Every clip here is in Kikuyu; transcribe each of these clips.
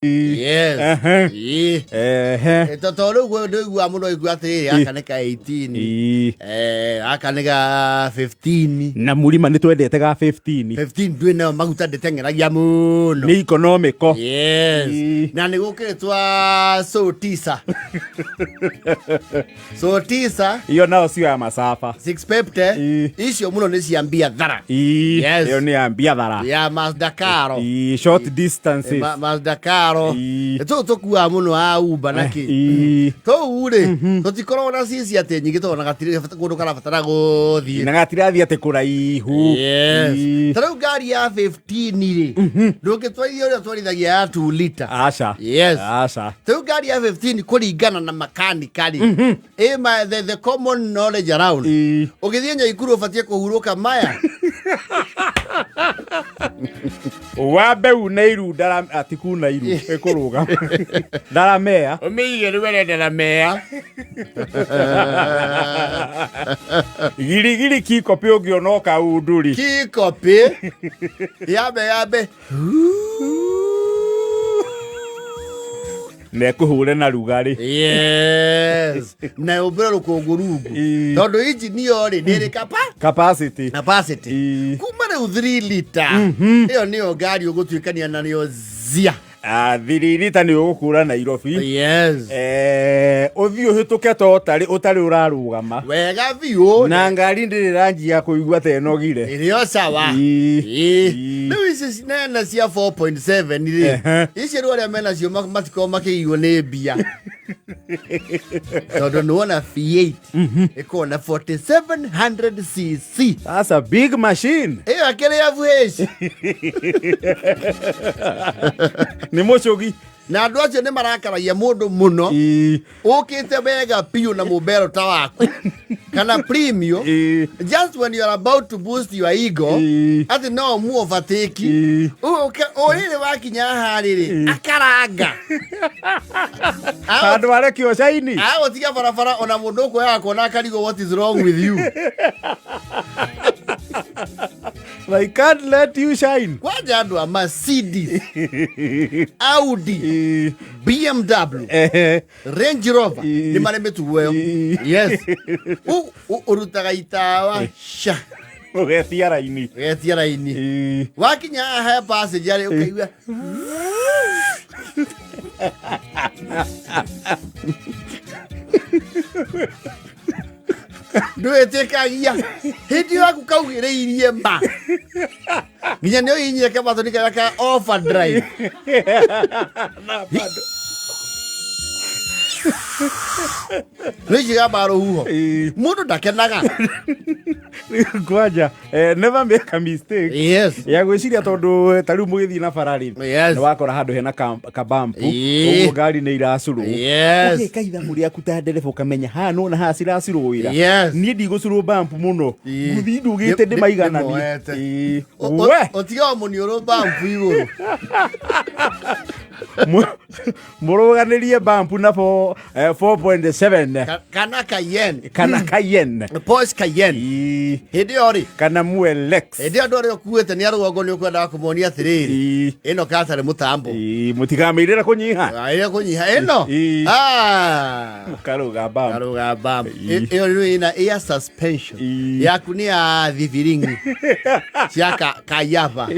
Yes. Ehe. Ĩĩ. Ehe. To rĩu ndũiguaga mũndũ aigua atĩrĩrĩ, gaka nĩ ka 18. Ĩĩ. Gaka nĩ ga 15. Na mũrima nĩ twendete ga 15. 15 ndwĩ nayo maguta ndĩteng'eragia mũno. Nĩ economical. Yes. Ĩĩ. Na nĩ gũkĩrĩ twa so tisa. So tisa. Iyo nao sio ya masafa. Six pepte. Ĩĩ. Icio mũno nĩ cia mbiathara. Ĩĩ. Yes. Iyo nĩ ya mbiathara. Ya Mazda Caro. Ĩĩ, short distances. Mazda Caro. Ĩĩ. Tũu tũkuaga mũno a Uber na kĩ. Ĩĩ. Tũu rĩ, tũtikoragwo na cici atĩ nyingĩ tondũ ona gatirĩ kũndũ karabatara gũthiĩ. Na gatirathiĩ atĩ kũraihu. Yes. Ĩĩ. Ta rĩu ngari ya 15 rĩ, ndũngĩtwarithia ũrĩa ũtwarithagia ya 2 liter. Aca. Yes. Aca. Ta rĩu ngari ya 15 kũringana na makanika rĩ, ĩ the common knowledge around. Ĩĩ. Ũgĩthiĩ Nyaikuru ũbatiĩ kũhurũka maya. Wambe une iru ndara ati kuna iru ĩkũrũgama. Ndaramea. Ũmĩige rĩu ĩrenda na mea. Girigiri kikopi ũngĩona o kaundu rĩ. Kikopi. Yambe yambe. Na ĩkũhũre na rugarĩ. Yes. Na ũmbĩre rũkũngũ rungu. Ĩĩ. Tondũ injini ĩyo rĩ, nĩ ĩrĩ Capacity. capacity. Ĩĩ. Kuma rĩu 3 liter. Ĩyo nĩyo ngari ũgũtuĩkania nayo zia. Ah, 3 liter nĩ ũgũkũra Nairobi. Yes. Ũthiĩ ũhĩtũke ta ũtarĩ ũtarĩ ũrarũgama. Wega biũ. Na ngari ndĩrĩ ranjia kũigua ta ĩnogire. Ĩrĩ o sawa. Ĩĩ. Ĩĩ. Ĩĩ. Rĩu ici nene cia 4.7 rĩ, ici rĩu arĩa menacio matikoragwo makĩiywo nĩ mbia. Tondũ nĩwona V8 ĩkoragwo na 4700 cc. That's a big machine. Ĩyo akĩrĩ ya VH. Nĩ mũcũgi. Na andũ acio nĩ marakaragia mũndũ mũno. Ĩĩ. Ũkĩte wega biũ na mũmbero ta waku kana premium. Ĩĩ. Just when you are about to boost your ego, Ĩĩ. atĩ no mu overtake. Ĩĩ. O rĩrĩ wakinya haha rĩrĩ, akaranga. Handũ arekio caini. Agũtiga barabara ona mũndũ ũkuoyaga kuona akarigwo what is wrong with you. I can't let you shine. Kwanja andũ a Mercedes, Audi, Ĩĩ. BMW, Ehe. Range Rover Ĩĩ. nĩ marĩ mĩtugo ĩyo. Ĩĩ. Yes. Ũrutaga itawa sha Ũgetia raini. ũgetia raini. Ĩĩ. Wakinya haha he passage arĩ ũkaigua ndwĩtĩkagia hĩndĩ ĩyo yaku kaugĩrĩirie ma nginya nĩ ũhihinyire kabatoni karĩa ka overdrive. Na bado. Nĩ icigamba rũhuho. Ĩĩ. Mũndũ ndakenaga. Kwanja, never make a mistake. Yes. Ya gwĩciria tondũ ta rĩu mũgĩthiĩ na bara rĩ, Yes. nĩ wakora handũ hena kabampu Ĩĩ. ũguo ngari nĩ iracurwo. Yes. Ũgĩka ithabu rĩaku ta ndereba ũkamenya haha nona haha ciracurwo wĩra. Yes. Niĩ ndigũcurwo bampu mũno. Ĩĩ. Ngũthiĩ ndũgĩte ndĩmaigananie. Ndĩmoete. Ĩĩ. We. Ũtiga mũniũrũ bambu igũrũ. Mũrũganĩrie bampu na 4.7. Kana Cayenne. Kana Cayenne. Porsche Cayenne. Ĩĩ. Hĩndĩ ĩyo rĩ, Kana Muelex. hĩndĩ ĩyo andũ arĩa ũkuĩte nĩ arũgongo nĩ ũkwendaga kũmonia atĩrĩrĩ, Ĩĩ. ĩno katarĩ mũtambo. Ĩĩ, mũtikamĩirĩra kũnyiha. Ĩrĩa kũnyiha ĩno. Ĩĩ. Ah. Karũga bampu. Karũga bambu. Ĩĩ. Ĩyo rĩu ĩna air suspension. Ĩĩ. Yaku nĩ ya thibiringi cia kayaba.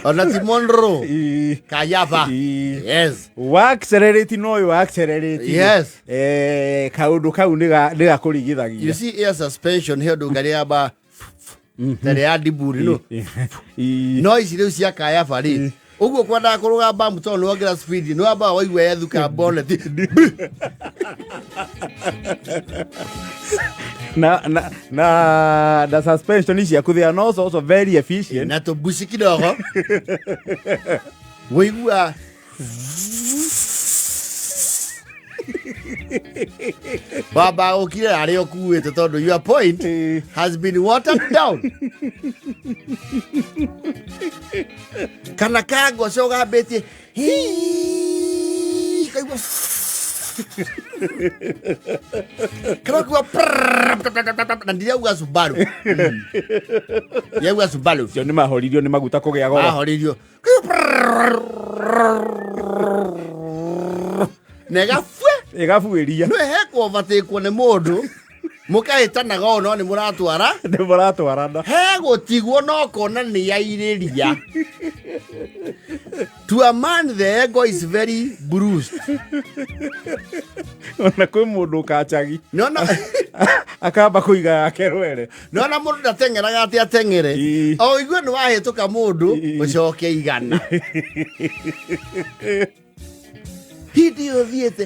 Ona ti Monroe. Ĩĩ. Kayaba. Ĩĩ. Yes. Wa accelerate no ũyũ accelerate. Yes. Kaũndũ kau nĩ gakũrigithagia. You see air suspension he ũndũ ngari yamba tarĩ ya ndiburi no. Ĩĩ. No ici rĩu cia kayaba rĩ, ũguo kwendaga kũrũga mbamu tondũ nĩ wongera speed nĩ wambaga waigua yethuka bonnet. Na suspension ciaku they are not also very efficient. Na tũmbuci kidogo wĩigua baba ũkire harĩa ũkuĩte tondũ your point Ĩĩ. has been watered down. Kana kangoco gambĩtie hii, kaigua. Karokiwa na ndirauga Subaru. Ndirauga Subaru. Cio nĩ mahoririo nĩ maguta kũgĩa goro. Ahoririo na ĩgabue. Ĩgabuĩria. No hekwovatäkwo nĩ mũndũ mũkahĩtanaga ũũ no nĩ mũratwara. Nĩ mũratwarana. Hegũtigwo no kona nĩ yairĩria. To a man, the ego is very bruised. Ona kwĩ mũndũ ũkachagi. Nona akamba kũiga yake rwere. Nona mũndũ ndateng'eraga atĩ ateng'ere. Ii. O igue nĩ wahĩtũka mũndũ. Ii. Ũcoke igana hĩndĩ ĩyo thiĩte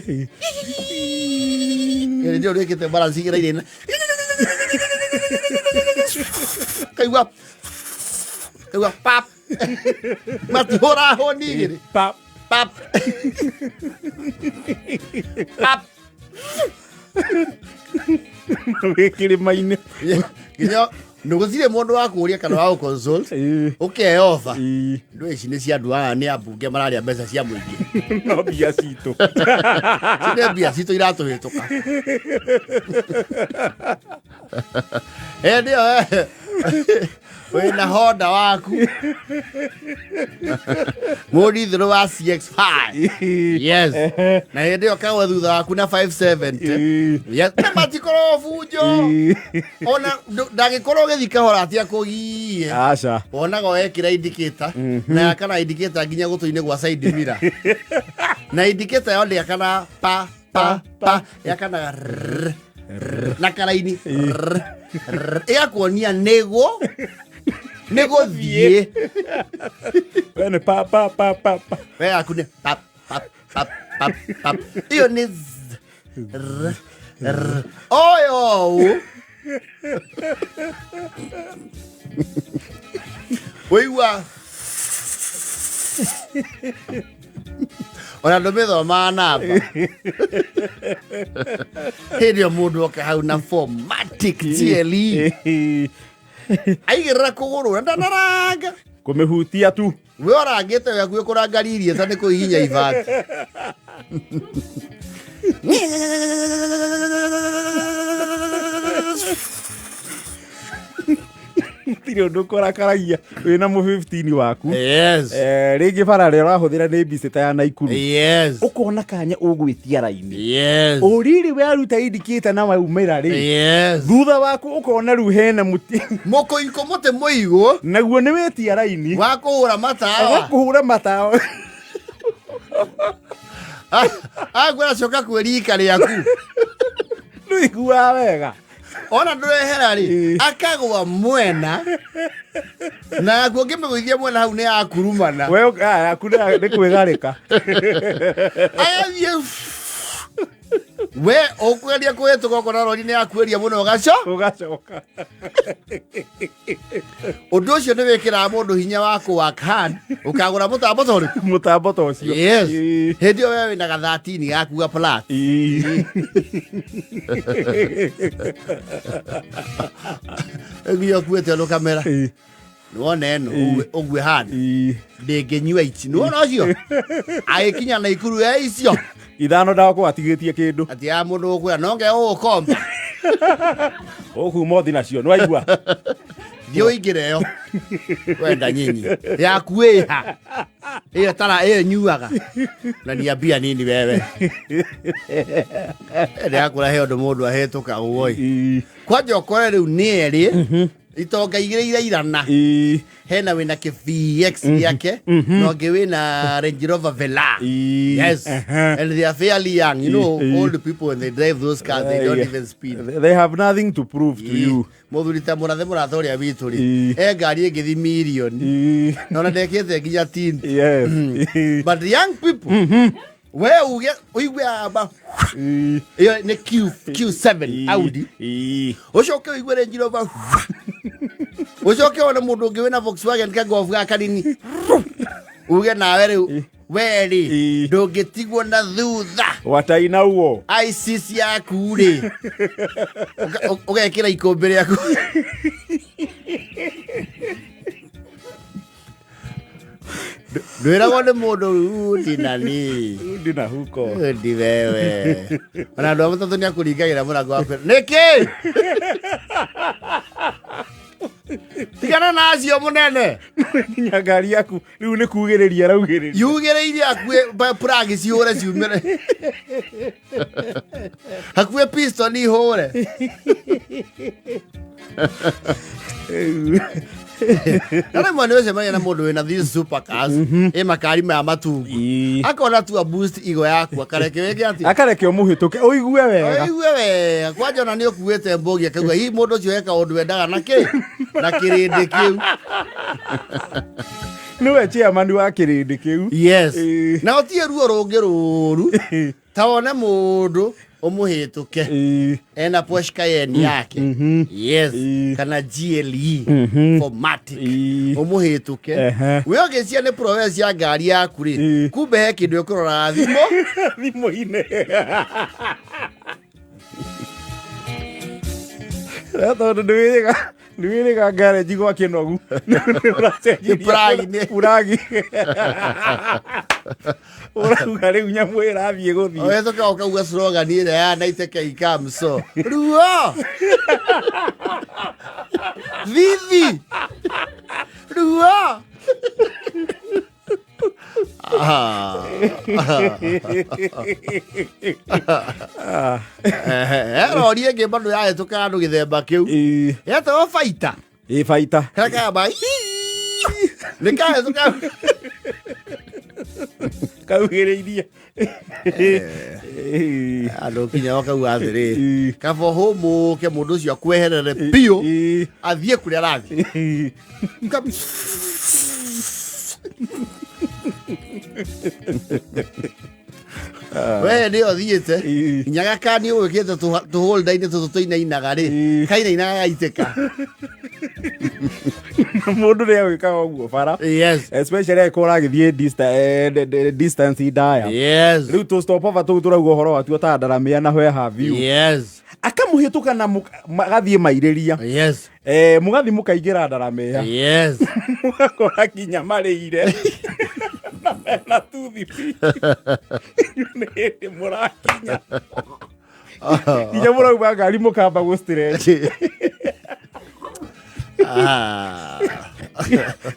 hĩndĩ ĩyo rĩkĩte balance igĩra irĩ kaigua kaigua pap matihũra hũni igĩrĩ. Pap. Pap pap. Wĩ kĩrĩma-inĩ. Nginya nĩgũtirĩ mũndũ wa kũũria kana wa gũconsult. Ũkeyoba. Ndũ ici nĩ cia andũ aya, nĩ ambunge mararĩa mbeca cia mũingĩ. No mbia citũ. Cine mbia citũ iratũhĩtũka hĩndĩ ĩyo wĩna Honda waku mũrithũrũ wa CX5, yes, na hĩndĩ ĩyo kagwe thutha waku na 570, yes, na matikorwo bunjo ona ndangĩkorwo ũgĩthiĩ kahora atia kũgiie. Aca. Wonaga wekĩra indicator na yakana indicator nginya gũtũ-inĩ gwa side mirror, na indicator yo ndĩakana pa pa pa, yakanaga rrrr, rrrr, na karaini rrrr, rrrr, ĩgakuonia nĩguo nĩgũthiĩ. We nĩ pa pa pa pa pa. We yaku nĩ pap pap pap pap pap, ĩyo nĩ z r r oyo ũũ ũigua ona ndũmĩthomaga namba hĩndĩ ĩyo mũndũ oke hau na 4Matic GLE aigĩrĩra kũgũrũ na ndanaranga. Kũmĩhutia tu. We ũrangĩte we hakuhĩ kũrangaririe ta nĩ kũhihinya ibati. Tirĩ ũndũ kũrakaragia wĩna mũ 15 waku. Yes. Rĩngĩ bara rĩrĩa ũrahũthĩra nĩ mbicĩ ta ya Naikuru. Yes. Ũkona kanya ũgwĩtia raini. Yes. Ũriri weruta indicator na waumĩra rĩ. Yes. Thutha waku ũkona rĩu hena mũtĩ. Mũkũikũ mũtĩ mũigũ. Naguo nĩ wĩtia raini. Wa kũhũra matawa. Agakũhũra matawa. Agwĩra coka kwĩ rika rĩaku. Ndũiguaga wega. Ona ndũrehera rĩ. Ĩĩ. Akagwa mwena na yaku ũngĩmĩgũithia mwena hau nĩ yakurumana. We yaku nĩ kwĩgarĩka. Agathiĩ we ũkũgeria kũhĩtũka ũkona rori nĩ yakuĩria mũno ũgaco. Ũgacoka. Ũndũ ũcio nĩ wĩkĩraga mũndũ hinya wa kũ work hard ũkagũra mũtambo ta ũrĩkũ. Mũtambo ta ũcio. Yes. Ĩĩ. Hĩndĩ ĩyo we wĩna gathatini gaku ga flat. Ĩĩ. Nginya ũkuĩte ũndũ kamera. Ĩĩ. Nĩwona ĩno ũguo ĩhana. Ĩĩ. Ndĩngĩnyua ici nĩwona ũcio agĩkinya na ikuru e icio. Ithano ndagakorwo atigĩtie kĩndũ. Atĩ ya mũndũ ũkwĩra no nge ũgũkomba. Ũkuma ũthi nacio nĩwaigua. Thiĩ ũingĩre ĩyo wenda nyinyi yaku ĩha ĩyo tara ĩyo nyuaga na niambia nini wewe ndĩrakũra he ũndũ mũndũ ahĩtũka ũgoi. Ĩĩ. Kwanja ũkore rĩu nĩ erĩ itonga igĩrĩ irairana. Ĩĩ. Hena wĩna kĩ VX gĩake na ũngĩ wĩna Range Rover Velar. Ĩĩ. Yes. And they are fairly young. You know, old people, when they drive those cars, they don't even speed. They have nothing to prove to you. Mũthuri ta mũrathe mũratha ũrĩa witũ rĩ, Ĩĩ. e ngari ĩngĩthi mirioni Ĩĩ. na ona ndekĩte nginya tini. Yes. Ĩĩ. But young people, we uge ũigue amba Ĩĩ. ĩyo nĩ Q7 Audi. Ĩĩ. Ũcoke ũigue Range Rover, ũcoke wone mũndũ ũngĩ wĩna Volkswagen kagobu gaka kanini, uge nawe rĩu we rĩ Ĩĩ. ndũngĩtigwo na thutha. Wataina uo. ICC yaku rĩ ũgekĩra ikũmbĩ rĩaku. Ndwĩragwo nĩ mũndũ rundi nani. Rudi na huko. Ndi wewe ona andũ a matatũ nĩ akũringagĩra mũrango waku nĩkĩ tigana na acio mũnene. Nginya ngari yaku rĩu nĩ kugĩrĩria araugĩrĩria. Yugĩrĩirie hakuhĩ plug ciũre ciumĩre hakuhĩ piston ihũre. Na rĩmwe nĩ ũcemania na mũndũ wĩna these super cars ĩ makari maya matungu. Akona tu a boost igo yaku akareke wĩke atĩa? Akareke ũmũhĩtũke ũigue wega. Ũigue wega kwanja ona nĩ ũkuĩte mbũgi akauga hihi mũndũ ũcio eka ũndũ endaga na kĩ na kĩrĩndĩ kĩu. Nĩwe chairman wa kĩrĩndĩ kĩu. Yes. Na ũtige ruo rũngĩ rũru ta wone mũndũ ũmũhĩtũke ena Porsche Cayenne yake, yes, kana GLE 4MATIC, ũmũhĩtũke we ũgĩcia nĩ prowess ya ngari yaku rĩ, kumbe he kĩndũ ĩkũroraga thimũ thimũ-inĩ. Tondũ nĩ wĩrĩga ngarenji gwa kĩnogu. Nĩ plug Plug. Ũrauga rĩu nyamũ ĩrathiĩ gũthiĩ. Ũhĩtũke ũkauga slogan ĩrĩa ya naiteke ikamso ruo thithi ruo. Ah. Ehe, rori ĩngĩ bado yahĩtũka andũ gĩthemba kĩu yetagwo baita. Ĩ baita. Karĩa kayamba nĩ kahĩtũka. Kaugĩrĩirie. Andũ kinya wakauga atĩrĩ kaba ũhũmũke mũndũ ũcio akweherere biũ athiĩ kũrĩa arathiĩ. We nĩ ũthiĩte nginya gakani ũgĩkĩte tũhũlda-inĩ tũtũ tũinainaga rĩ kainainaga gaitĩka. Mũndũ nĩ agwĩkaga ũguo bara, especially angĩkorwo ũragĩthiĩ distance ndaya. Rĩu tũ stop over tũu tũrauga ũhoro watuo ta ndaramĩa na where have you. Akamũhĩtũka na magathiĩ mairĩria. Mũgathiĩ mũkaingĩra ndaramĩa. Mũgakora nginya marĩire na mena toothpick. Nĩ hĩndĩ mũrakinya nginya mũrauma ngari mũkamba gũ stretch. Ah.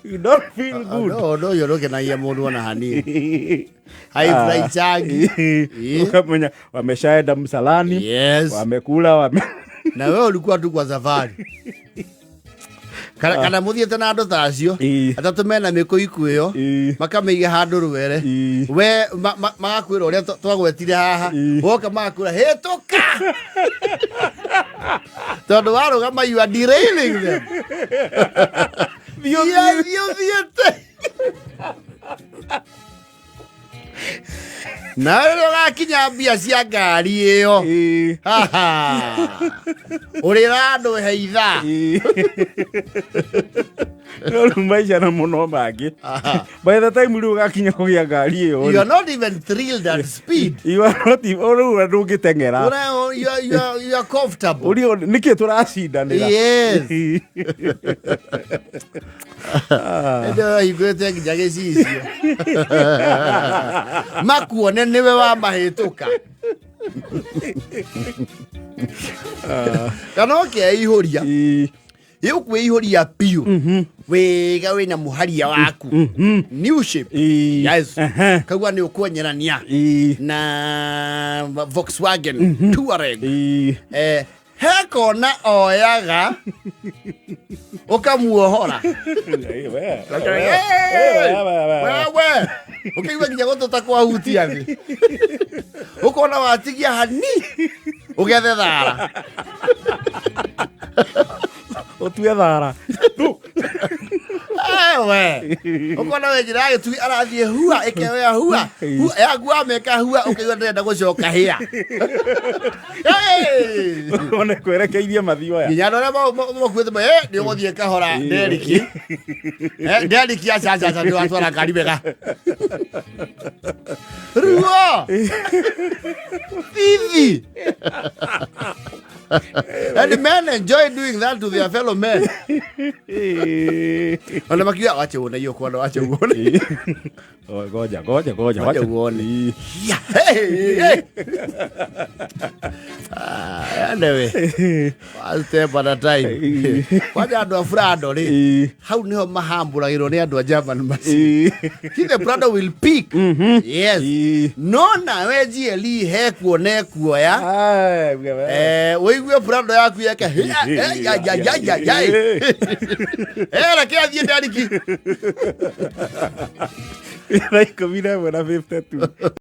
You don't feel good. Ũndũ ũyũ ndũkenagia mũndũ ona hanini. Haifurahishangi. Ukamenya wameshaenda msalani, wamekula wame Na wewe ulikuwa tu kwa safari kana mũthiĩte na andũ ta acio atatũ mena mĩkũiku ĩyo, makamĩiga handũ rwere. We magakwĩra ũrĩa twagwetire haha. Woka magakwĩra hĩtũka tondũ warũgama you are derailing them. Thiĩ. Thiĩ, thiĩ ũthiĩte na rĩrĩa ũgakinya mbia cia ngari ĩyo, ũrĩra andũ he ithaa. No rĩu maica na mũno mangĩ, by the time rĩu ũgakinya kũgĩa ngari ĩyo you are not even thrilled at speed. You are not rĩu ndũngĩteng'era. You are comfortable. Ũrio nĩkĩ tũracindanĩra? Yes. Ĩndĩ hingũrĩte nginya gĩcicio makuone nĩwe wamahĩtũka kana ũkeihũria. Ĩũkwĩihũria biũ wega wĩna mũharia waku new shape. Yes. Kaugua nĩ ũkwenyerania na Volkswagen Touareg. He kona oyaga ũkamuohora wewe ũkĩigua nginya gũtũ ta kwahutia thĩ ũkona watigia hani ũgethe thara. Ũtue thara. Ewe ũkona we njĩra ya gĩtui arathiĩ hua ĩkeoya hua hua yaku wameka hua ũkaigua ndĩrenda gũcoka hĩa. Hey! One kwerekeirie mathioya. Nginya andũ arĩa makuĩte nĩ ũgũthiĩ kahora nderiki. Nderiki aca aca aca nĩ watwara ngari wega ruo thithi. And men enjoy doing that to their fellow men. Ona makiuga wache uone hiyo kwana, wache uone. Oh, goja goja goja. Wacha Wacha uone. Ĩĩ. Yeah. Hey, hey. Ah, anyway, one step at a time. Kwanja andũ a Prado rĩ, Ĩĩ. hau nĩho mahambũragĩrwo nĩ andũ a German machine. Ĩĩ. See, the Prado will pick. Yes. Ĩĩ. No nawe GLE hekuona ekuoya. Ai, bwana. Eh, ũigue Prado yaku yeke ya ya ya ya ya ya. Eh, reke athiĩ Ndariki. 11:52.